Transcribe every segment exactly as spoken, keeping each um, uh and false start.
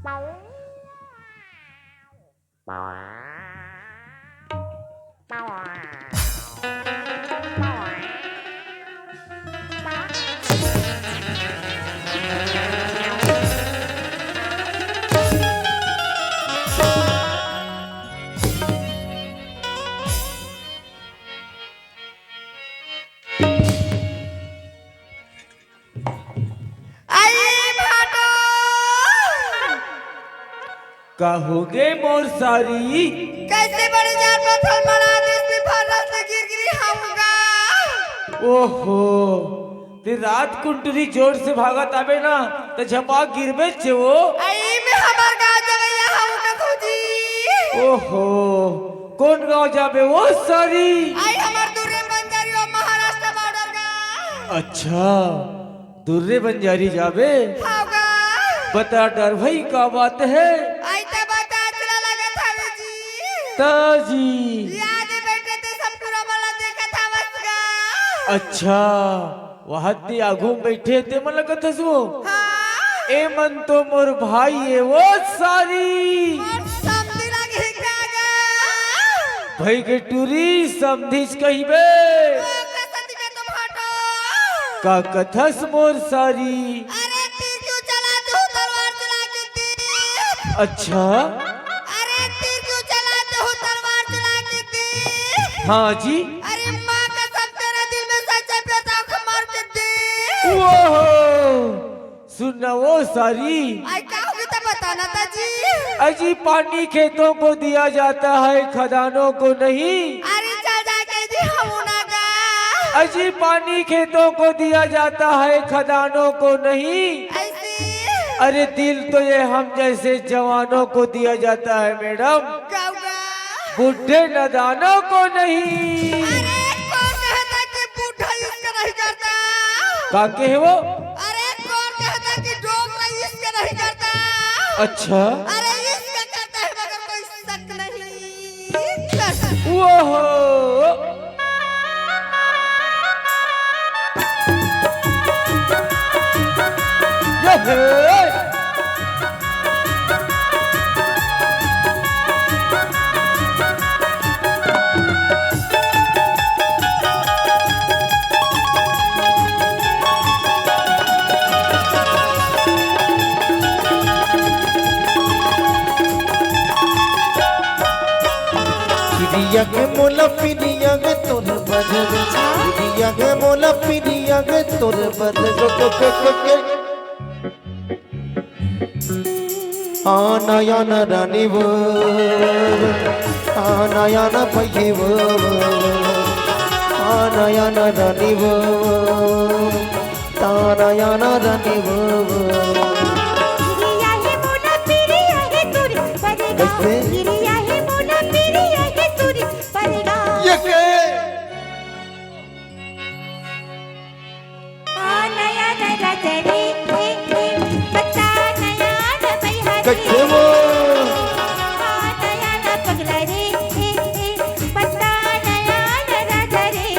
आई भाटो। का होगे मोर सारी? कैसे बड़े जान पथल मरा देश में भर रस गिर गिरी हमगा। ओहो, ते रात कुंटरी जोर से भागत आबे ना, त झपा गिरबे चे वो। आई में हमार गाँव जवैया हमगा भौजी। ओहो, कोन गाँव जाबे वो सारी? आई हमार दुर्रे बंजारी और महाराष्ट्र बॉर्डर गाँव। अच्छा, दुर्रे बंजारी जाबे? हाव गा। बता डर भई का बात हे? आई त बता चला लगत हवे जी। त जी। याद बैठे ते सब टूरा वाला देखत हवस गा। अच्छा, वहाँ ते आगू में बैठे ते मन लगत हस वो? हाँ। ए मन तो मोर भाई हे वो सारी। मोर समधी लगे का गा। भई के टूरी समधीच कहिबे। ओ, कसम के तुम हटो। का कथस मोर सारी? अरे तीर क्यों चलाते हो तलवार चला के तीर। अच्छा। अरे तीर क्यों चलाते हो तलवार चला के तीर। हाँ जी। अरे माँ कसम तेरे दिल में सच्चा प्रेम था, मार के तीर। ओहो। सुन ना वो सारी। आई का होगे त बताना था जी। अजी पानी खेतों को दिया जाता है, खदानों को नहीं। अरे चल जाके जी हम ना गा। अजी पानी खेतों को दिया जाता है, खदानों को नहीं। ऐसे। अरे दिल तो ये हम जैसे जवानों को दिया जाता है मैडम। का गा। बूढ़े नादानों को नहीं। अरे कौन कहता कि बूढ़ा इश्क नहीं करता? का कहे वो? अरे कौन कहता कि डोकरा इश्क नहीं करता? अच्छा। अरे इश्क करता है मगर कोई शक नहीं करता। ओहो। ये हे। पिरिया के मोला पिरिया के तोर बदल, पिरिया के मोला पिरिया के तोर बदल। आना आना रानी वो, आना आना भैये वो, आना आना रानी वो, ताना आना रानी वो। गिरिया हे मोला पिरिया हे तोर बदगा। कैसे? गिरिया हे मोला पिरिया हे तोर बदगा। ये के? आ नया नया चले, ए, ए, पत्ता नया न बैहा रे। कैसे वो? आ नया न पगला रे, ए, ए, पत्ता नया न राजा रे।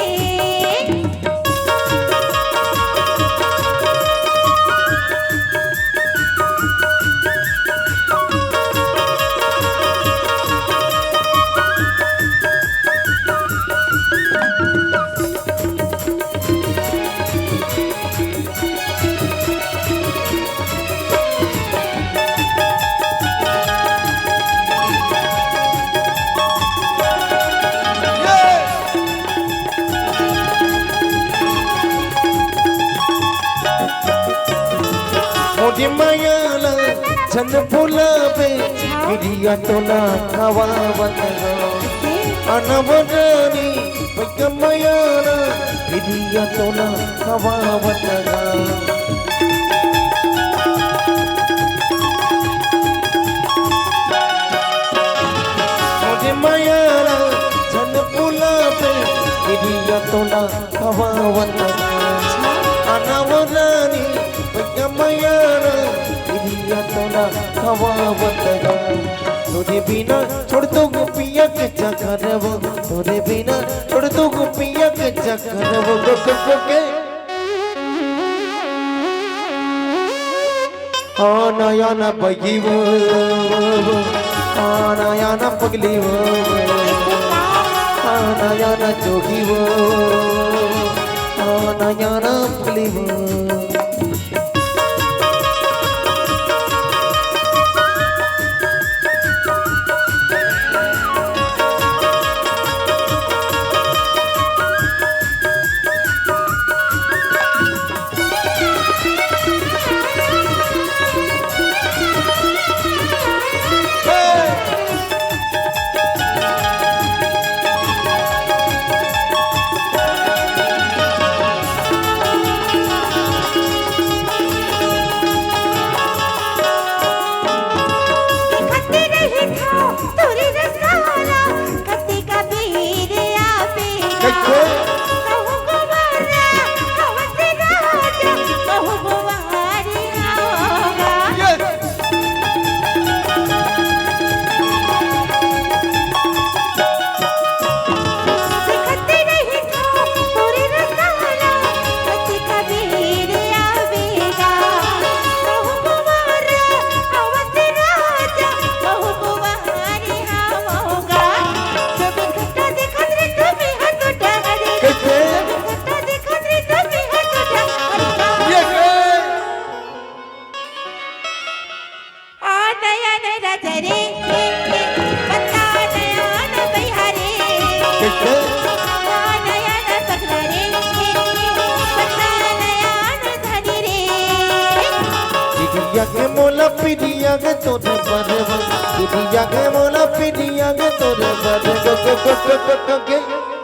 मोरी माया ला झन भुलाबे, किरिया तोला खवावत हंव। अनवरानी भैया माया ला, किरिया तोला खवावत हंव। मोरी माया ला झन भुलाबे, किरिया तोला खवावत हंव। अनवरानी भैया माया ला, किरिया तोला खवावत हंव। तोरे बिना छोड़ दो पिया के चक्कर वो, तोरे बिना छोड़ दो पिया के चक्कर वो, गो, गो, गो, के। आना आना बगी वो, आना आना पगली वो, आना आना जोगी वो, आना आना पगली वो। पिरिया के मोला पिरिया के तोरे बरवा, पिरिया के मोला पिरिया के तोरे बरवा।